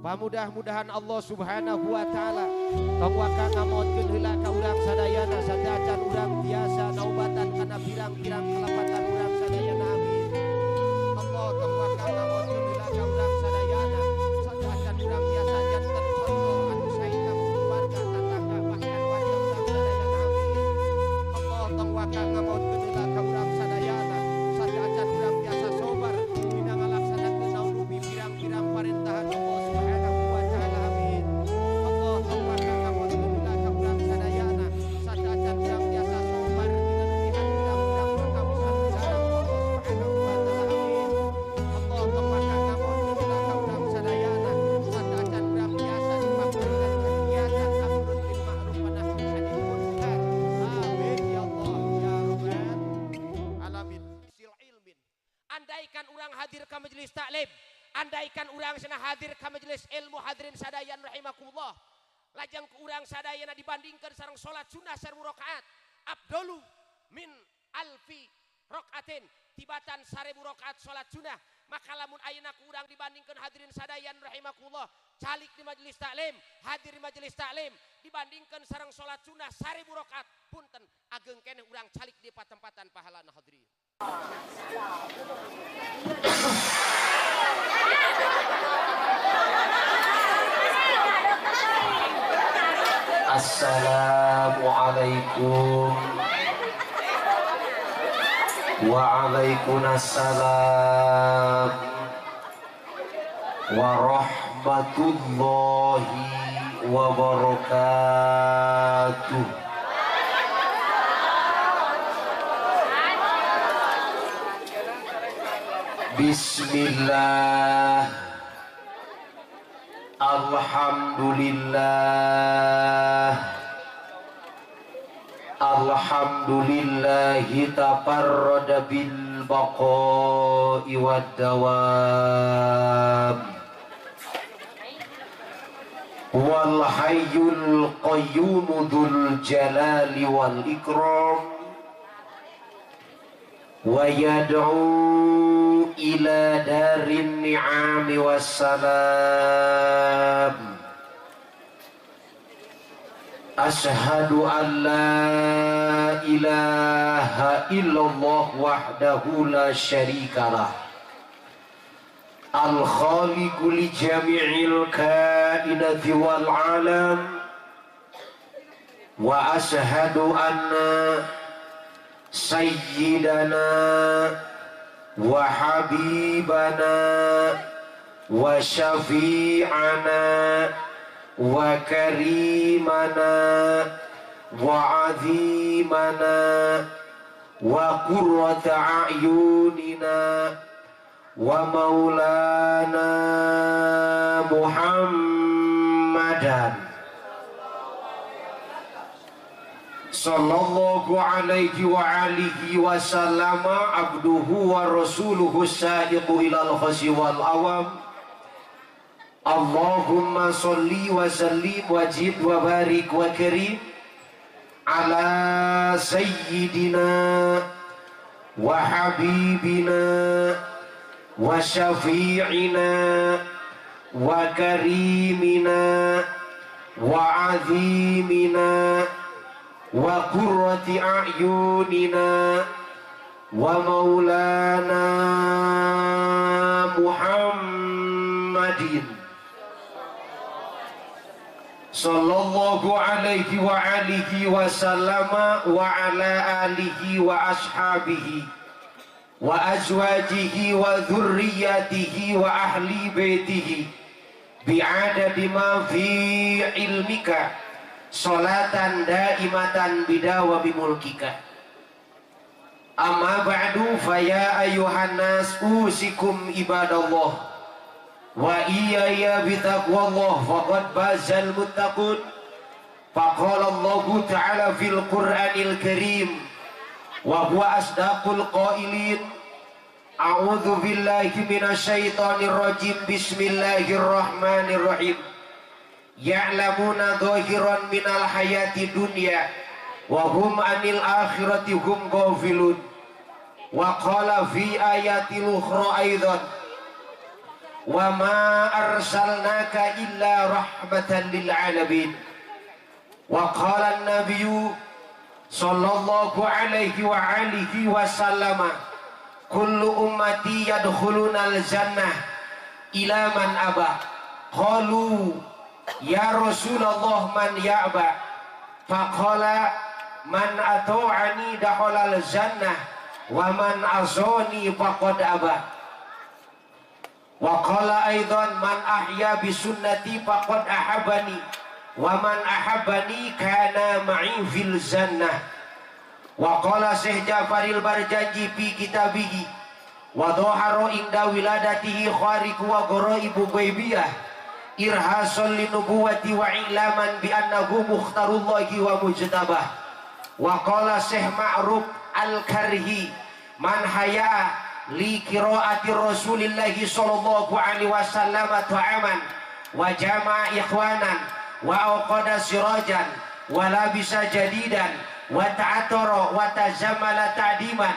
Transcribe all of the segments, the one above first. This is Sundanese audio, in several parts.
Pamudah-mudahan Allah Subhanahu wa taala tong waka ngamaotkeun heula ka urang sadayana sateuacan urang tiasa naubatan kana pirang-pirang kalepatan urang sadayana amin. Allah tong waka ngamaotkeun heula ka urang sadayana sateuacan urang tiasa janten contoh anu sae ka keluarga, tatangga, bahkan warga urang sadayana amin. Allah tong waka ngamaotkeun heula ka urang sadayana sateuacan urang tiasa sobar dina ngalaksanakeun naulubi pirang-pirang parentahan Allah Subhanahu wa taala amin. Allah tong waka ngamaotkeun heula ka urang sadayana sateuacan urang tiasa sobar dina nulihan pirang-pirang perkawis anu dilarang Allah Subhanahu wa taala amin. Allah tong waka ngamaotkeun heula ka urang sadayana sateuacan urang tiasa dipakaian kegiatan amrun bil ma'ruf wa nahyi 'anil munkar. Amin ya Allah ya rabbal alamin. Sil ilmin. Andaikan urang hadir ka majelis taklim, andaikan urang sana hadir ka majelis ilmu hadirin sadayan rahimakumullah, lajeng ku urang sadayana dibandingkan sareng salat sunnah 1000 rakaat, abdolu min alfi rakaatin, tibatan 1000 rakaat salat sunnah. Maka lamun ayeuna ku urang dibandingkan hadirin sadayan rahimakumullah, calik di majelis taklim, hadir di majelis taklim dibandingkan sareng salat sunnah 1000 rakaat, punten ageng keneh urang calik di patempatan pahalana hadirin. Assalamualaikum. Waalaikumsalam warahmatullahi wabarakatuh. Bismillah, alhamdulillah, alhamdulillahi tafarrada bil baqa'i wad dawam wal hayyul qayyum dzul jalali wal ikram wa yad'u ila darin ni'ami wassalam. Ashhadu an la ilaha illallah wahdahu la syarikalah al-khaliqu li jami'il kainati wal alam wa ashhadu anna sayyidana wa habibana wa syafi'ana wa karimana wa azimana wa qurrata a'yunina wa maulana Muhammadan sallallahu alaihi wa alihi wa sallama abduhu wa rasuluhu sa'iqu ilal khasi wal awam. Allahumma salli wa sallim wa jid wa barik wa karim ala sayyidina wa habibina wa syafi'ina wa karimina wa azimina wa qurrati a'yunina wa maulana Muhammadin sallallahu alaihi wa alihi wa sallama wa ala alihi wa ashabihi wa azwajihi wa dzurriyyatihi wa ahli baitihi bi'adadi ma fi ilmika salatan daimatan bidawa bimulkika. Amma ba'du faya ayuhan nas usikum ibadallah wa iyaya bitaqwallah faqad bazal muttaqun. Faqala Allahu ta'ala fil Qur'anil Karim wa huwa asdaqul qailin. A'udzu billahi minasyaitonir rajim. Bismillahirrahmanirrahim. Ya'lamuna dhahiran minal hayati dunya wa hum 'anil akhirati hum ghafilun. Wa qala fi ayatil ukhra aidan Wa ma arsalnaka illa rahmatan lil alamin. Wa qala an-nabiyyu sallallahu alaihi wa alihi wasallama kullu ummati yadkhulunal jannah ila man aba. Qalu ya Rasulullah man ya'ba? Faqala man ata'ani dakhalal jannah wa man asani faqad aba. Wa qala aidan man ahya bi sunnati faqad ahabbani wa man ahabbani kana ma'i fil jannah. Wa qala Syekh Jafaril Barjanji fi kitabihi wa dhahara inda wiladatihi khariqu wa ghoraibu ghaibiyah irhasan linubuwati wa ilaman bi annahu mukhtarullahi wa mujtabah. Wa qala Syekh Ma'ruf Al-Karhi man haya li qiraati Rasulillahi sallallahu alaihi wasallam ta'aman wa jama'a ikhwanan wa awqada sirajan wa labisa jadidan wa ta'atara wa tazammala ta'diman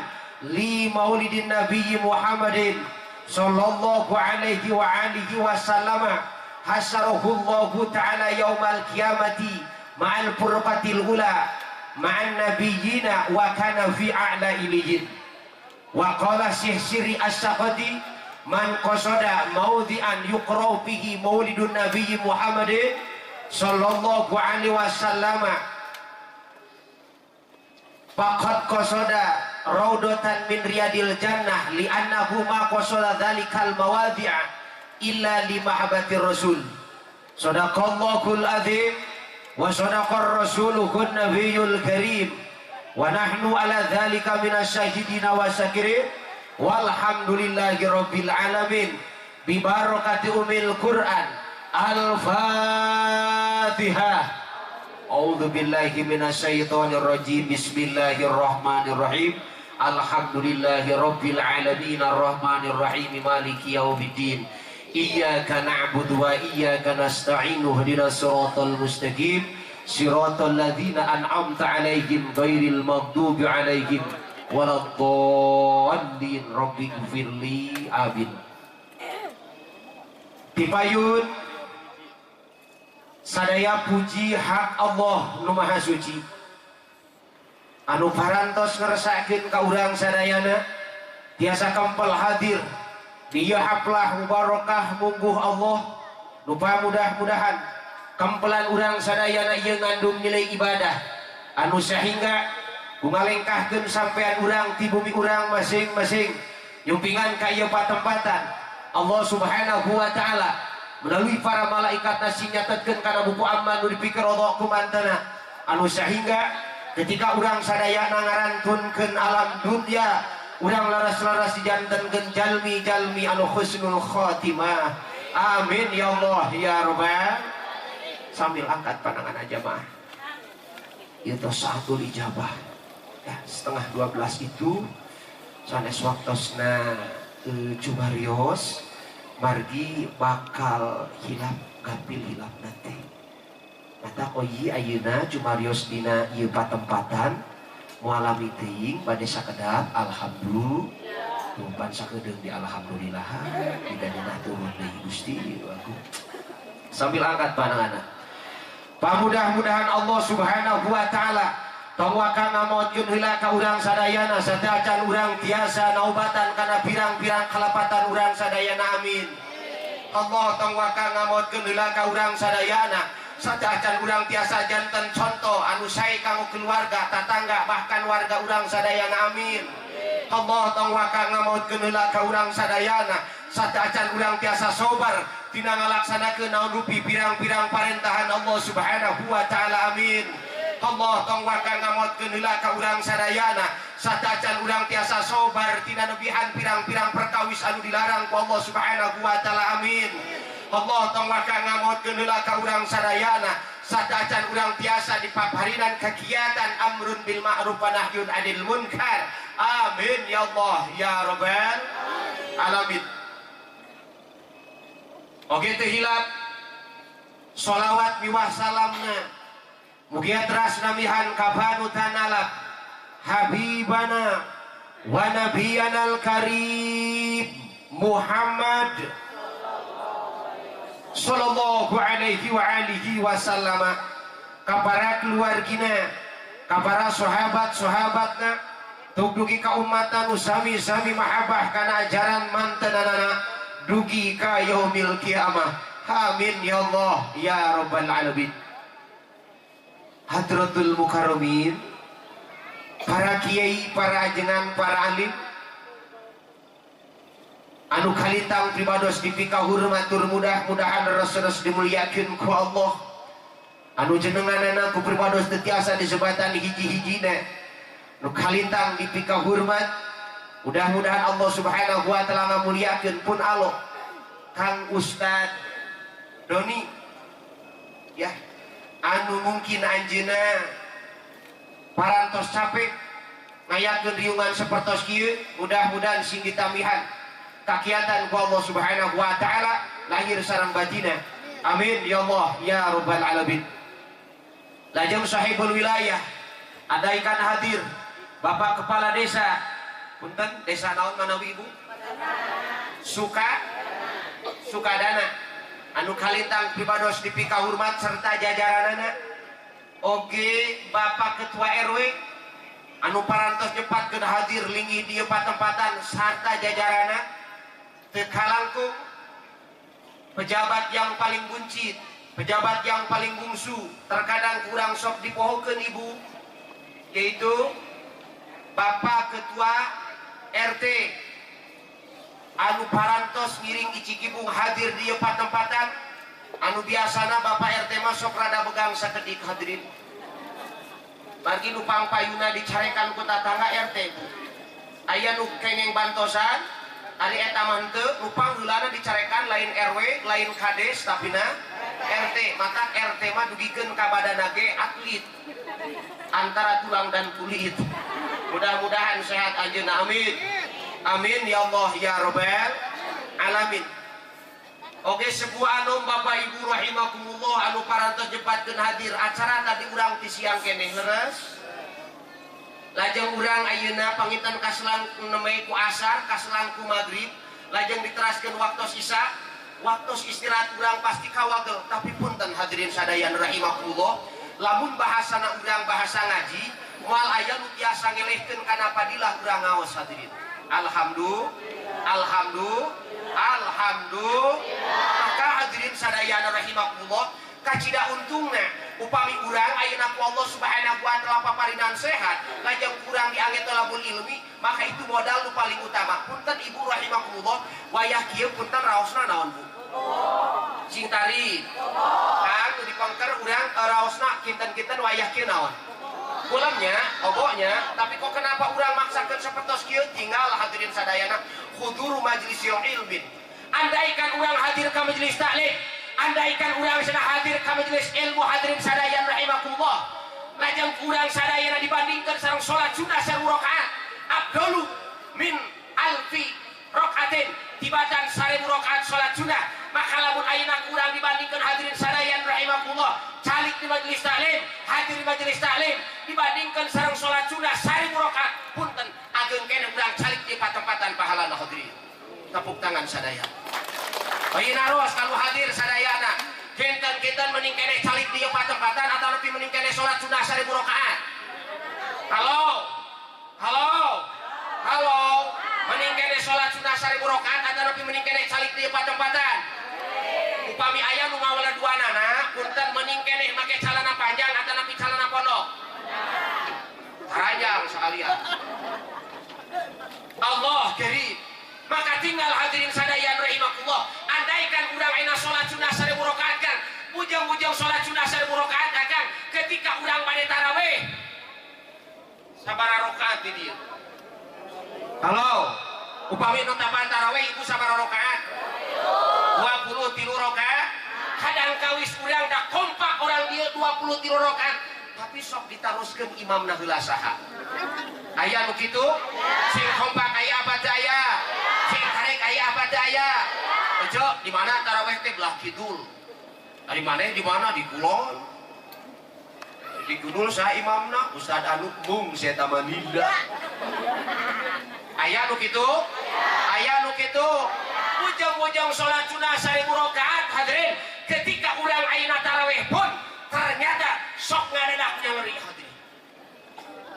li maulidin nabiyyi Muhammadin sallallahu alaihi wa alihi wasallama hasarahullahu ta'ala yaumal qiyamati ma'al furqatil ula ma'an nabiyyina wa kana fi a'la ilijin. Wa qala Syekh Siri As-Saqati man qasada maudhi'an yuqra'u fihi maulidun nabiyyi Muhammadin sallallahu alaihi wasallama faqad qasada raudatan min riyadil jannah li'annahu ma qasada dzalikal mawadhi'a illa li mahabbatir rasul. Sadaqallahul azim wa sadaqar rasuluhun nabiyul karim wa nahnu ala dzalika minasyahidina wa syakirin walhamdulillahi rabbil alamin bi barakati umil Qur'an. Al-Fatihah. A'udzu billahi minasyaitonir rajim. Bismillahirrahmanirrahim. Alhamdulillahi rabbil alamin arrahmanir rahim maliki yaumiddin. Iyyaka na'budu wa iyyaka nasta'in ihdinas siratal mustaqim siratal ladzina an'amta 'alaihim ghairil maghdubi 'alaihim waladdallin. Rabbighfirli. Amin. Dipayun sadaya puji hak Allah nu Maha Suci anu parantos ngeresakeun ka urang sadayana tiasa kempel hadir di ieu haplah mubarakah mungguh Allah nu mudah-mudahan kempelan urang sadayana ieu ngandung nilai ibadah anu sehingga ngalengkahkeun sampean urang ti bumi urang masing-masing nyumpingan ka ieu patempatan Allah Subhanahu wa taala melalui para malaikat nasi nyatetkeun kana buku amal nu dipikir Allah kumantana anu sehingga ketika urang sadayana ngarantunkeun alam dunya urang laras-laras dijantenkeun jalmi-jalmi anu husnul khatimah. Amin ya Allah ya rabbal. Sambil angkat pandangan aja mah itu saatul ijabah ya, 11:30 itu sanes waktosna cumarios margi bakal hilap gapil hilap nanti mata oyi ayeuna cumarios dina ieu patempatan mualami teuing bade sakedap alhamdulillah tumpan sakedeung di alhamdulillah digadina turun deui Gusti aku. Sambil angkat pandangan pamudah-mudahan Allah Subhanahu wa taala tong waka ngamotkeun heula ka urang sadayana satacan urang tiasa naubatan kana pirang-pirang kalepatan urang sadayana. Amin. Allah tong waka ngamotkeun heula ka urang sadayana satacan urang tiasa janten contoh anu sae kanggo keluarga, tatangga, bahkan warga urang sadayana. Amin. Allah tong waka ngamotkeun heula ka urang sadayana satacan urang tiasa sobar tina ngalaksanakeun naon rupi pirang-pirang parentahan Allah Subhanahu wa taala. Amin. Allah tong waka ngamotkeun heula ka urang sadayana satacan urang tiasa sobar tina nebihan pirang-pirang perkawis anu dilarang ku Allah Subhanahu wa taala. Amin. Allah tong waka ngamotkeun heula ka urang sadayana satacan urang tiasa dipaparinan kegiatan amrun bil ma'ruf wa nahyun 'anil munkar. Amin ya Allah ya rabbal alamin. Oke teu hilap sholawat miwah salamna mugia teras namihan kabanu tanalap habibana wa nabiyanal karim Muhammad sallallahu alaihi wa alihi wasallama, ka para keluargina, ka para sahabat-sahabatna, dugi ka ummatan sami-sami mahabbah kana ajaran mantenanana dugi ka yaumil kiamah. Amin ya Allah ya rabbal alamin. Hadratul mukarramin, para kiai, para ajengan, para alim anu kalintang pribados dipikahurmat tur mudah-mudahan rasados dimuliakeun ku Allah. Anu jenenganana ku pribados teu tiasa disebatan hiji-hijina, nu kalintang dipikahurmat mudah-mudahan Allah Subhanahu wa taala ngamuliakeun pun Allah. Kang Ustad Doni ya, anu mungkin anjeunna parantos capek ngayakeun riungan sapertos kieu, mudah-mudahan sing ditambihan kakiatan ku Allah Subhanahu wa taala lahir sareng batina. Amin ya Allah ya rabbal alamin. Lajeng sahibul wilayah andaikan hadir Bapak Kepala Desa, punten desa naon manawi Ibu? Sukadana, anu kalintang pribados dipikahurmat serta jajaranana. Oge Bapak Ketua RW anu parantos nyepatkeun hadir linggih di patempatan sarta jajarana. Teu kalangkung pejabat yang paling buncit, pejabat yang paling bungsu, terkadang kurang sok dipohokeun Ibu, yaitu Bapak Ketua RT anu parantos ngiring icikibung hadir di patempatan. Anu biasana Bapak RT mah sok rada begang sakedik hadirin, margi nu pangpayuna dicarekan ku tatangga RT Bu. Aya nu kengeng bantosan, ari eta mah henteu, nu pangheulana dicarekan lain RW, lain kades, tapina RT. Maka RT mah dugikeun ka badana ge atlet antara tulang dan kulit. Mudah-mudahan sehat anjeunna, amin. Amin ya Allah ya rabbal alamin. Oke, sebuah anu Bapak Ibu rahimakumullah anu parantos nyepatkeun hadir acara tadi urang ti siang keneh leres. Lajeng urang ayeuna panginten kaselang nembe ku asar, kaselang ku magrib, lajeng diteraskeun waktos isya, waktos istirahat urang pasti kawagel. Tapi punten hadirin sadayana rahimakumullah, lamun bahasana urang bahasa ngaji, moal aya nu tiasa ngelehkeun kana padilah urang ngaos hadirin. Alhamdulillah, alhamdulillah, alhamdulillah. Maka hadirin sadayana rahimakumullah, kacida untungna upami urang ayeuna ku Allah Subhanahu wa taala paparinan sehat, lajeng kurang diangge thalabul ilmi, maka itu modal nu paling utama. Punten Ibu rahimakumullah, wayah kieu punten raosna naon Bu? Sing tarik. Kang nu dipengker urang raosna kinten-kinten wayah kieu naon? Kulamnya, oboknya, tapi kok kenapa urang maksakeun sapertos kieu? Tinggal hadirin sadayana huduru majlisil ilmin. Andaikan urang hadir ka majelis taklim, andaikan urang sedang hadir ka majelis ilmu, hadirin sadayana rahimakumullah, lajeng urang sadayana dibandingkan sareng salat sunnah 1000 rakaat, afdalu min alfi rakaatin, tibatan 1000 rakaat salat sunnah. Maka lamun ayeuna kurang dibandingkan hadirin sadayana rahimakumullah, calik di majelis taklim, hadir di majelis taklim dibandingkan sareng salat sunnah 1000 rakaat, punten ageng keneh urang calik di patempatan pahalana hadirin. Tepuk tangan sadaya. Ayeuna ros kalau hadir sadayana, kinten-kinten mending keneh calik di patempatan atau lebih mending keneh salat sunnah 1000 rakaat? Halo, halo, halo, mending keneh salat sunnah 1000 rakaat atau lebih mending keneh calik di patempatan? Upami aya nu ngawala duanana, punten mending keneh make calana panjang atau lebih calana pondok? Panjang sekalian. Allah karim. Maka tinggal hadirin sadayana rahimakumullah, andaikan urang ayeuna salat sunnah 1000 rakaat kan, ujung-ujung salat sunnah 1000 rakaat akang, ketika urang bade tarawih sabaraha rakaat di dieu? Halo, upami nu tapan tarawih ibu sabaraha rakaat? 23 rakaat. Kadang kawis urang da kompak orang dieu 23 rakaat, tapi sok ditaruskeun imamna heula saha? Aya nu kitu? Sing kompak aya apa teu aya? Sing tarik aya apa teu aya? Ojo, di mana taraweh teh belah kidul? Dari mana? Di mana? Di kulon. Di kidul saha imamna? Ustad anu mung saya tamanida. Aya nu kitu? Aya nu kitu? Ujung-ujung sholat sunah 1000 rakaat hadirin. Ketika urang ayeuna tarawih pun ternyata sok ngadadak nyeri hadirin.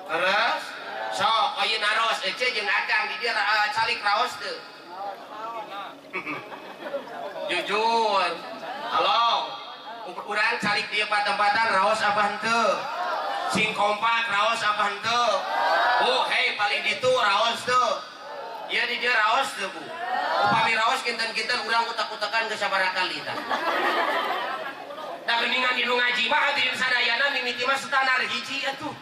Terus sok ayeuna raos ece jeung akang di dieu calik raos teu. Jujur. Halo. Urang calik dieu patempatan raos apa henteu? Sing kompak raos apa henteu? Bu, hei paling ditu raos teu. Ieu di dieu raos teu, Bu. Upami raos kinten-kinten urang utak-utakan geus sabaraha kali tah. Da geuningan di nu ngaji mah hadirin sadayana mimiti mah standar hiji atuh.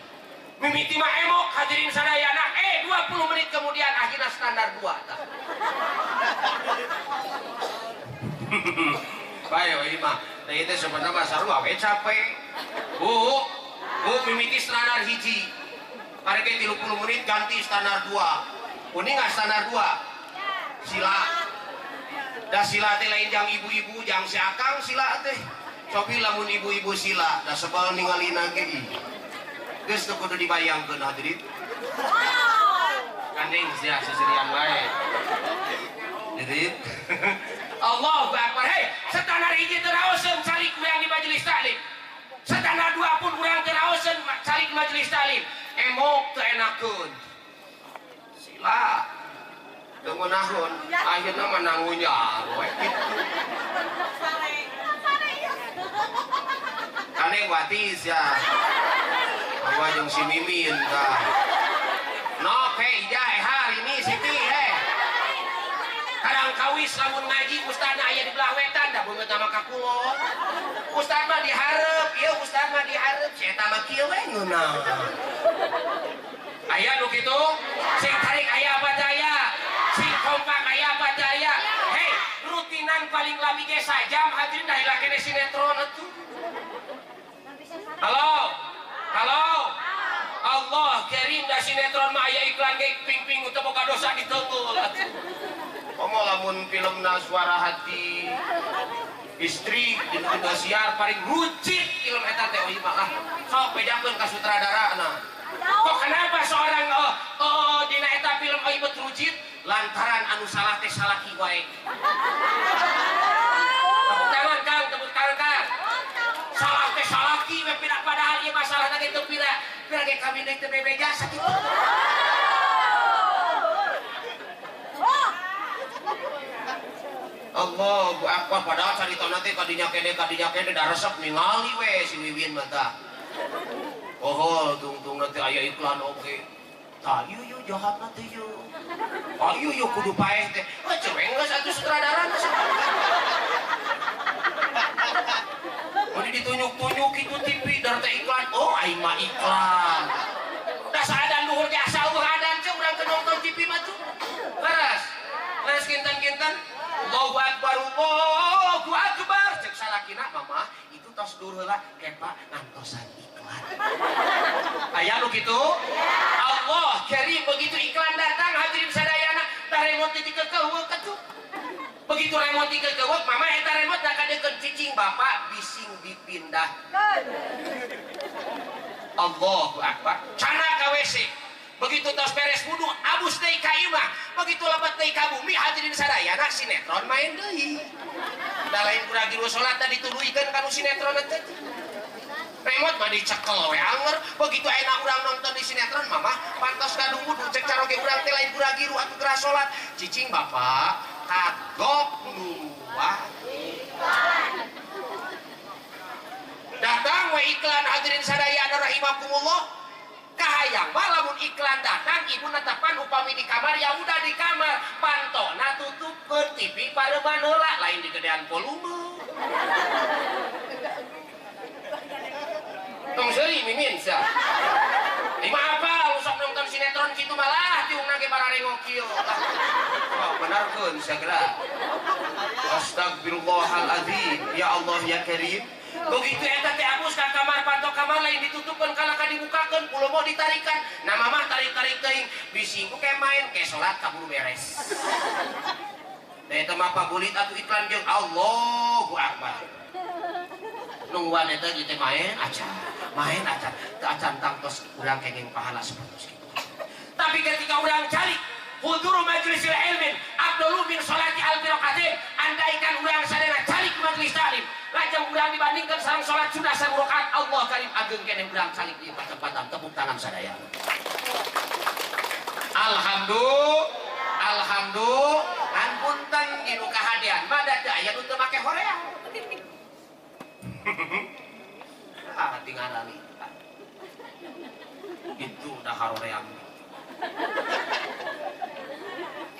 Mimiti mah emok hadirin sadayana 20 menit kemudian akhirnya standar 2 tah. Bae we mah. Nah itu sebenarnya mah sarua we capek. Bu, bu mimiti standar hiji. Karek 30 menit ganti standar 2. Uning nggak standar 2? Sila. Da sila teh lain jang ibu-ibu, jang si akang sila teh. Cobi lamun ibu-ibu sila, da sebal ningalina ge ih. Geus teu kudu dibayangkeun hadirin. Kandeng sia seserian wae. Hadirin. Allahu Akbar. Hei, standar hiji teu raoseun calik urang di majelis taklim. Standar 2 pun urang teu raoseun calik di majelis taklim. Emok teu enakeun. Sila. Teu ngeunaheun, akhirna mah nanggunya we kitu. Kandeng watis ya. Awa jeung si Mimin tah. Nok hei ija hari ini Siti hei. Kadang kawis lamun ngaji ustadna aya di belah wetan da beungeut mah ka kulon. Ustad mah dihareup, ieu ustad mah dihareup, si eta mah kieu we ngeunah. Aya nu kitu? Sing tarik aya apa daya? Sing kompak aya apa daya? Hei, rutinan paling lami ge sajam hadirin da heula kene sinetron atuh. Halo. Halo. Allah karim da sinetron mah aya iklan ge ping-ping teu boga dosa diteunggeul atuh. Komo lamun filmna Suara Hati Istri di Indosiar paling rucit film eta teh euy mah. Sok bejakeun ka sutradarana. Kok kenapa seorang dina eta film euy bet rucit lantaran anu salah teh salaki wae. Tepuk tangan Kang, tepuk tangan Kang. Salah teh salaki we pira padahal ieu masalahna ge teu pira. Pira ge kawin deui teu bebeja sakitu. Allahu Akbar padahal caritana teh kadinya kene da resep ningali we si Wiwin mah tah. Oh, tungtung nanti aya iklan oge. Tah ieu ieu jahatna teh ieu. Ah ieu ieu kudu paeh teh. Heuh cewek geus atuh sutradarana Mun ditunjuk-tunjuk kitu TV dar teh iklan. Oh aing mah iklan. Da saadan luhur ge asa eueuh adan ceu urang teu nonton TV mah tuh. Leres. Leres kinten-kinten. Allahu Akbar, Allahu Akbar. Cek salakina mama itu tos dur heula kepa ngantosan iklan. Aya nu kitu? Allah karim begitu iklan datang hadirin sadayana tah remote dikekeuweuk atuh. Begitu remote dikekeuweuk mama eta remote da kadekeun cicing bapak bising dipindah. Allahu Akbar. Cana ka WC. Begitu tos beres wudu abus deui ka imah. Begitu lebat deui ka bumi hadirin sadayana sinetron main deui. Da lain kurang giru salat da dituluykeun kanu sinetron teh. Remote mah dicekel we anger. Begitu enak urang nonton di sinetron mama pantos kadung wudu cek caroge urang teh lain kurang giru atuh geura salat. Cicing bapak kagok luar. Datang we iklan hadirin sadayana rahimakumullah. Kahayang mah lamun iklan datang ibu netapan upami di kamar ya udah di kamar pantona tutupkeun TV pareuman heula lain digedean volume. Tong seuri mimin sia. Lima apa lu sok nonton sinetron kitu malah tiungna ge bararengok kieu. Oh, benarkeun sia geura. Astagfirullahaladzim ya Allah ya Karim. Begitu eta teh abus ka kamar panto kamar lain ditutupkeun kalaka dibukakeun pulomo ditarikan. Nah mamah tarik-tarik teuing bising ku ke main ke salat kaburu beres. Da eta mah pabulit atuh iklan jeung Allahu Akbar. Nungguan eta ieu teh main acan teu acan tangtos urang kenging pahala sapertos kitu. Tapi ketika urang calik huduru majlisil ilmin Afdalu min sholati alfi rakaatin. Andaikan urang sadayana calik majelis taklim, lajeng urang dibandingkan sareng salat sunnah 1000 rakaat, Allah karim ageng keneh urang calik di patempatan. Tepuk tangan sadaya. Alhamdulillah, alhamdulillah. Punten dinu kahadean mah da teu aya nu teu make hoream. Ah, tinggal itu dah haroream.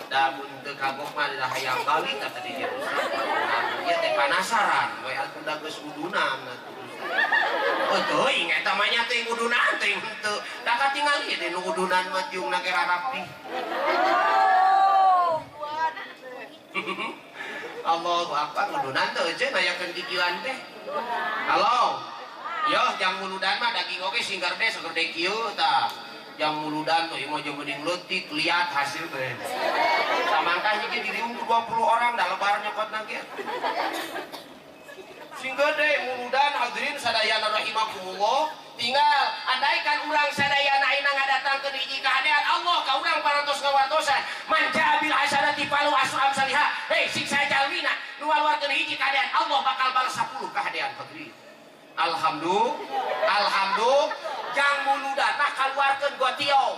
Da mun teu kagok mah da hayang balik ka tadi dia Ustaz. Ieu teh panasaran we atuh da geus udunan atuh. Oh teuing eta mah nya teuing udunan teuing henteu. Da katingali teh nu udunan mah tiungna ge rarapi. Allahu akbar, udunan teh euceun ayakeun kikieuan teh. Halo. Yo jang muludan mah daging oge sing gerde segede kieu tah. Jang muludan tuh ieu mah jeung geuning leutik liat hasil teh. Samangkah ieu diriung 20 orang da lebar nyokotna ge. Sing gede muludan hadirin sadayana rahimakumullah. Tinggal andaikan urang sadayana ayeuna ngadatangkeun hiji kahadean Allah ka urang parantos ngawartosan man jaa bil hasanati falu asru amsalihah. Hei siksa jalmina nu ngaluarkeun hiji kahadean Allah bakal balas 10 kahadean hadirin. Alhamdulillah, alhamdulillah. Jang muludan mah kaluarkeun gotio.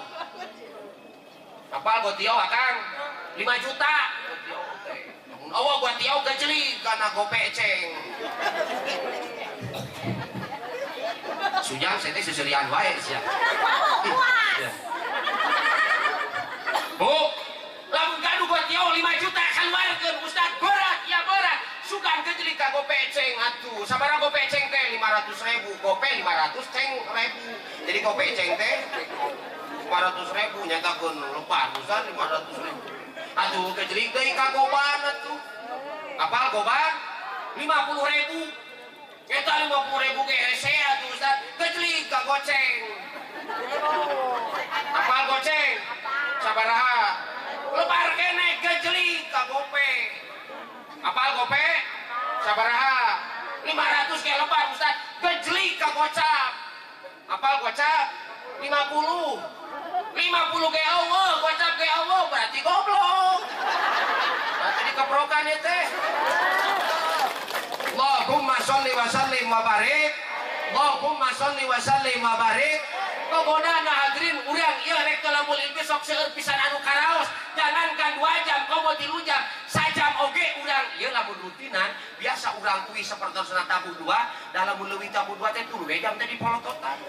Apal gotio akang? 5 juta. Gotio teh. Lamun eueuh gotio gejeli kana gope ceng. Sujang saya teh seserian wae sia. Bu, lamun gaduh gotio 5 juta kaluarkeun Ustaz berat ya berat. Sugan kejeli ka gope ceng atuh. Sabaraha gope ceng teh 500.000, gope 500 ceng ribu. Jadi gope ceng teh 500.000 nyatakeun lepas Ustaz 500.000. Atuh kejeli deui ka goban atuh. Apal goban? 50.000. Eta 50.000 ge hese atuh Ustaz. Kejeli ka goceng. Apal goceng? Sabaraha? Lebar keneh kejeli ka gope. Apal gope? Sabaraha? 500 ke lebar Ustaz. Gejli ka gocap. Apal gocap? 50. 50 ke Allah, gocap ke Allah berarti goblok. Berarti dikeprokan ieu teh. Allahumma sholli wa sallim wa barik. Allahumma sholli wa sallim wa barik. Kogodana hadirin urang ieu rek tolabul ilmi sok seueur pisan anu karaos. Jangankan 2 jam, komo 3 jam, sajam oge urang ieu lamun rutinan biasa urang kuwi sapertosna tabuh 2, da lamun leuwih tabuh 2 teh 3 jam teh dipolototan.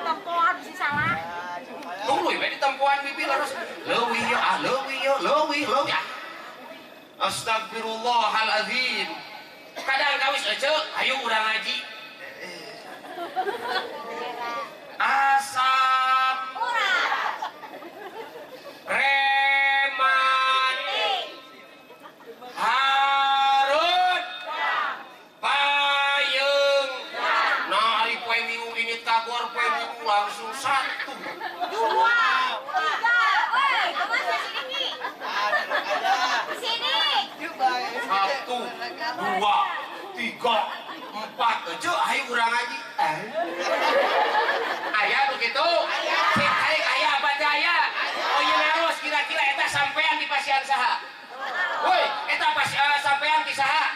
Tempoan sih salah. Tuluy we ditempoan bibi harus leuwih ieu ah leuwih ieu leuwih leuwih. Astagfirullahalazim. Kadang kawis ece ayo urang ngaji. Asap reman harun payung. Nah ari poe minggu ini kagor poe minggu langsung 1 2 3. Woi, kemana sini? Sini. 1 2 3 4. Ece ayo urang ngaji. Aya begitu? Cek tarik aya apa teh aya? Oh ieu naros kira-kira eta sampean di pasian saha? Woi, eta sampean ti saha?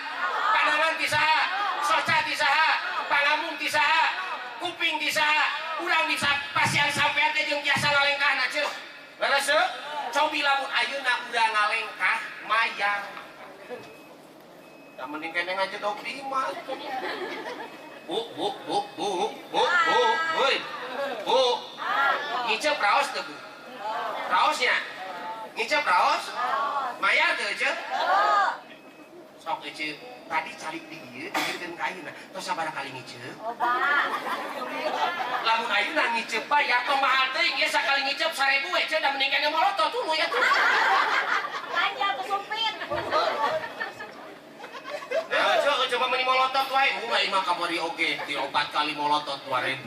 Panangan ti saha? Soca ti saha? Pangamung ti saha? Kuping ti saha? Urang di pasian sampean teh jeung tiasa ngalengkahna ceuh. Leres teu? Cobi lamun ayeuna urang ngalengkah mayang. Da mending keneh ngajedog di imah. Bu, bu, bu, bu, bu, bu, woi, bu, ngicep raos teu bu? Raosnya? Ngicep raos? Mayar teu ece? Sok ece, tadi calik di ieu, dijieun ka ayeuna, tos sabaraha kali ngicep? Lamun ayeuna ngicep bayar tong mahal teuing, ieu sakali ngicep 1000 ece, da mending keneh molotot tuluy atuh. Lanjut kesumpit. Nah, coba meni molotot wae. Bunga imah kamari oge, 4 kali molotot 2000.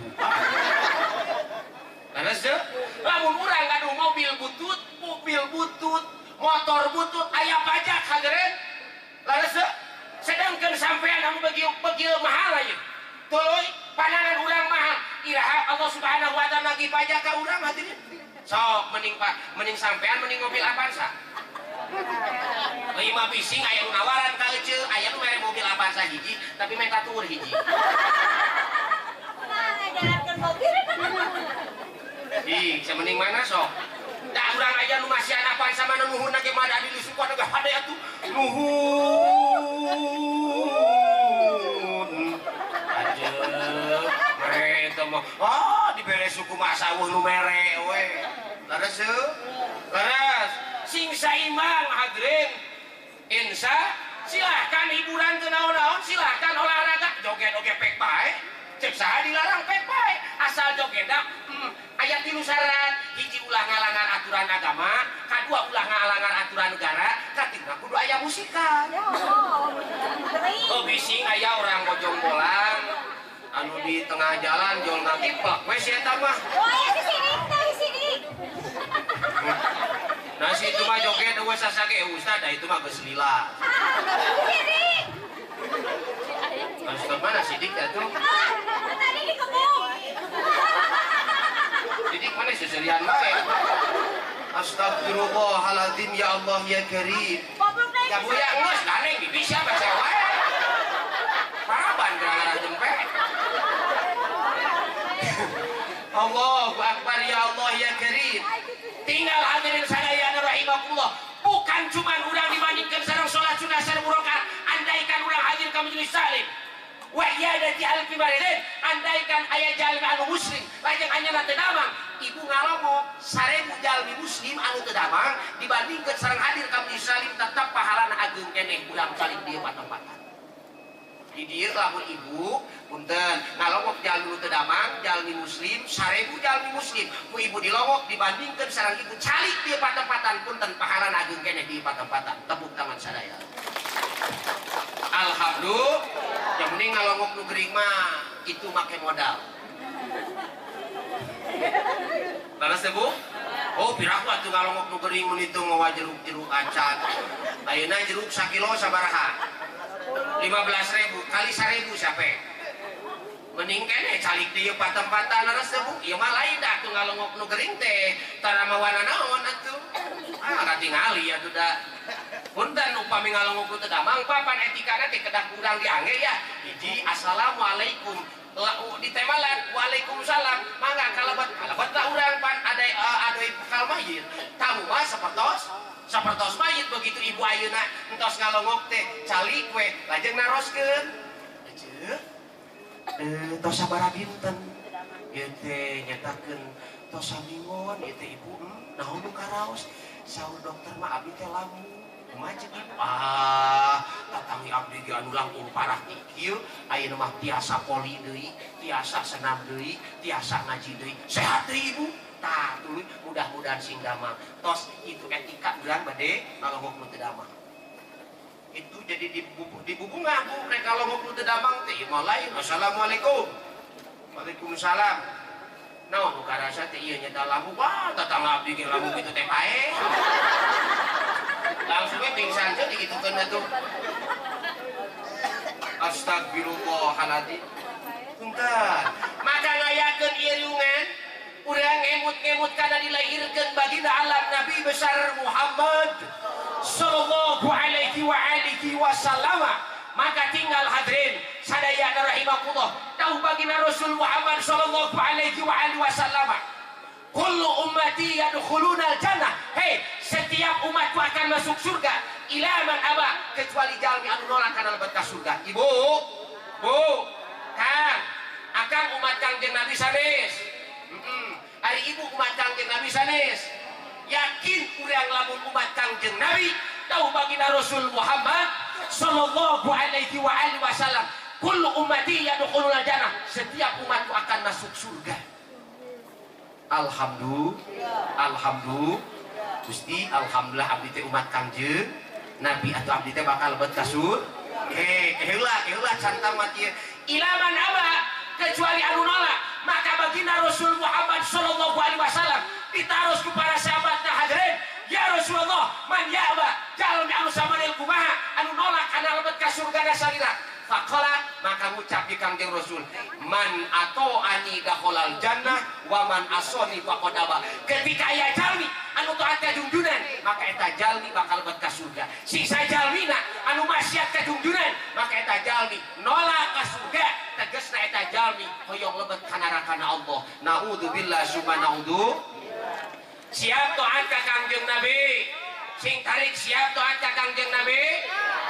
Leres teu? Lamun urang gaduh mobil butut, motor butut, aya pajak hadirin. Leres teu? Sedangkan sampean anu bagi mahal aja. Tuluy panangan urang mahal. Iraha Allah Subhanahu wa taala lagi pajak ka urang hadirin. Sok mending Pak, mending sampean mending mobil Avanza. Lima bising aya nu nawaran ka eceu, aya nu mere mobil Avanza hiji tapi meta tuur hiji. Nah, ngajalankeun mobil. Ih, samending mana sok? Da urang aya nu masihan Avanza mana nuhunna ge mah da dilisukan ge hade atuh. Nuhun. Ajeuk, mere eta mah. Ah, dibere suku mah saweuh nu mere we. Leres heuh? Leres. Sing saimbang hadirin. Insa silahkan hiburan teu naon-naon, silahkan olahraga, joget oge pek bae. Cek saha dilarang pek bae, asal jogetna aya tilu syarat. Hiji ulah ngalangan aturan agama, kadua ulah ngalangan aturan negara, katigna kudu aya musikan. Oh bising aya orang bojong bolang anu di tengah jalan jol ngakiplak we si eta mah. Oh aya si sidik teh si sidik. Nah si itu mah joget eueuh sasage ustad da itu mah geus lila. Sidik. Ustad mana sidik atuh? Tadi di kebun. Sidik mana seserian bae. Astagfirullahaladzim ya Allah ya Karim. Ya buya geus ganeng di bisa baca wae. Paraban gara-gara jempe. Allahu Akbar ya Allah ya Karim. Tinggal hadirin sadayana rahimakumullah. Bukan cuma urang dibandingkan sareng salat sunah sareng rakaat, andaikan urang hadir ka majelis salim. Wa iyadati alfi maridin, andaikan aya jalmi anu muslim, lajeng anyana teu damang, ibu ngalongok 1000 jalmi muslim anu teu damang dibandingkeun sareng hadir ka majelis salim tetap pahalana ageung keneh urang saling dieu patempatan. Di dieu lamun ibu punten ngalongok jalmi nu teu damang, jalmi muslim 1000 jalmi muslim, ku ibu dilongok dibandingkeun sareng ibu calik dieu patempatan punten pahalana ageung keneh di patempatan. Tepuk tangan sadaya. Alhamdulillah. Yang mending ngalongok nu gering mah itu make modal. Leres teh Bu? Oh piraku atuh ngalongok nu gering mun itu mawa jeruk-jeruk acan. Ayeuna jeruk sakilo sabaraha? 15.000 kali 1.000 siapa? Mending keneh calik di patempatan leres teh Bu? Ieu mah lain dah atuh ngalongok nu gering teh tara mawana naon atuh. Ah katingali atuh da. Punten upami ngalongok nu teu damang papan etikana teh kedah kurang diangge ya. Hiji assalamualaikum. Ditemalan waalaikumsalam. Mangga kalebat kalebat lah urang pan ada adoi bekal mayit. Tamu mah sapertos mayit begitu ibu ayeuna entos ngalongok teh calik we lajeng naroskeun. Eceu tos sabaraha dinten? Ieu teh nyatakeun tos samingon ieu teh ibu naon nu karaos? Saur dokter mah abdi teh lamu. Kumaha ceuk ibu? Ah, tatangi abdi ge anu langkung parah ti kieu, ayeuna mah tiasa poli deui, tiasa senam deui, tiasa ngaji deui. Sehat deui ibu. Tah tuluy mudah-mudahan sing damang. Tos itu etika urang bade ngalongok nu teu damang. Itu jadi dibubungah bu rek ngalongok nu teu damang teh ieu mah lain. Assalamualaikum. Waalaikumsalam. Naon nu karasa teh ieu nya lamu. Wah, tatangga abdi ge lamu kitu teh pae. Langsung we pingsan teh digitukeun atuh. Astagfirullahaladzim. Punten. Maka ngayakeun ieu riungan urang ngemut-ngemut kana dilahirkeun baginda alam Nabi besar Muhammad sallallahu alaihi wa alihi wasallam. Maka tinggal hadirin sadayana rahimakumullah tahu baginda Rasul Muhammad sallallahu alaihi wa alihi wasallam. Kullu ummati yadkhuluna al-jannah. Hei, setiap umatku akan masuk surga ila man aba, kecuali jalmi anu nolak kana lebet ka surga. Ibu, Bu, Kang, akang umat Kangjeng Nabi sanes. Ari ibu umat Kangjeng Nabi sanes. Yakin urang lamun umat Kangjeng Nabi tahu baginda Rasul Muhammad sallallahu alaihi wa alihi wasallam. Kullu ummati yadkhuluna al-jannah. Setiap umatku akan masuk surga. Alhamdulillah, alhamdulillah, Gusti, alhamdulillah abdi teh umat Kangjeng Nabi atau abdi teh bakal lebet ka surga. Heula, heula can tamat ieu. Ilaman aba, kecuali anu nolak. Maka baginda Rasul Muhammad sallallahu alaihi wasallam ditaros ku para sahabatna hadirin, ya Rasulullah, man ya'ba, jalmi anu samanil kumaha anu nolak kana lebet ka surga salira. Faqala, maka Pangucap di Kangjeng Rasul, man ato'ani dakhalal jannah wa man asoni faqad aba. Ketika aya jalmi anu taat ka jungjunan, maka eta jalmi bakal lebet ka surga. Sisa jalmina anu maksiat ka jungjunan, maka eta jalmi nolak ka surga, tegasna eta jalmi hoyong lebet ka narakana Allah. Naudzubillah summa naudzu. Siap taat ka Kangjeng Nabi. Sing tarik siap taat ka Kangjeng Nabi.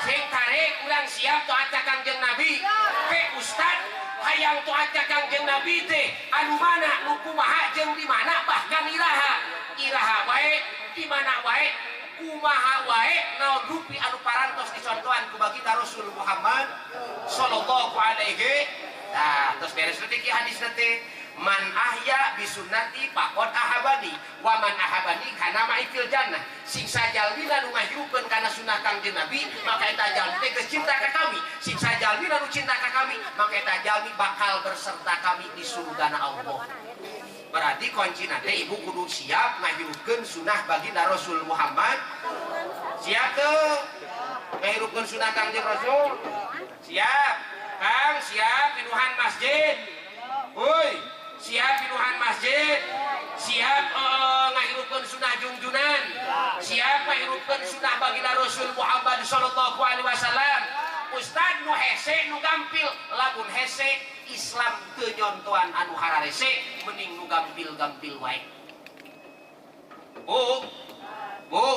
Sing tarik urang siap taat ka Kangjeng Nabi. Ke ustad hayang taat ka Kangjeng Nabi teh anu mana nu kumaha jeung di mana bahkan iraha. Iraha wae di mana wae kumaha wae naon rupi anu parantos dicontohan ku baginda Rasul Muhammad sallallahu alaihi. Nah, terus beres detik hadis teh man ahya bisunnati faqad ahabani wa man ahabani kana ma'i fil jannah. Sing sajalmina nu ngahirupkeun kana sunnah Kangjeng Nabi maka eta jalmi teh geus cinta ka kami. Sing sajalmina nu cinta ka kami maka eta jalmi bakal berserta kami di surgana Allah. Berarti kuncina teh ibu kudu siap ngahirupkeun sunnah baginda Rasul Muhammad. Siap teu ngahirupkeun sunnah Kangjeng Rasul? Siap. Kang siap pinuhan masjid. Woi, siap pinuhan masjid, siap ngahirupkeun sunnah jungjunan, siap ngahirupkeun sunnah baginda Rasul Muhammad sallallahu alaihi wasallam. Ustad nu hese nu gampil, lamun hese Islam teu nyontoan anu hararese, mending nu gampil-gampil wae. Bu, bu,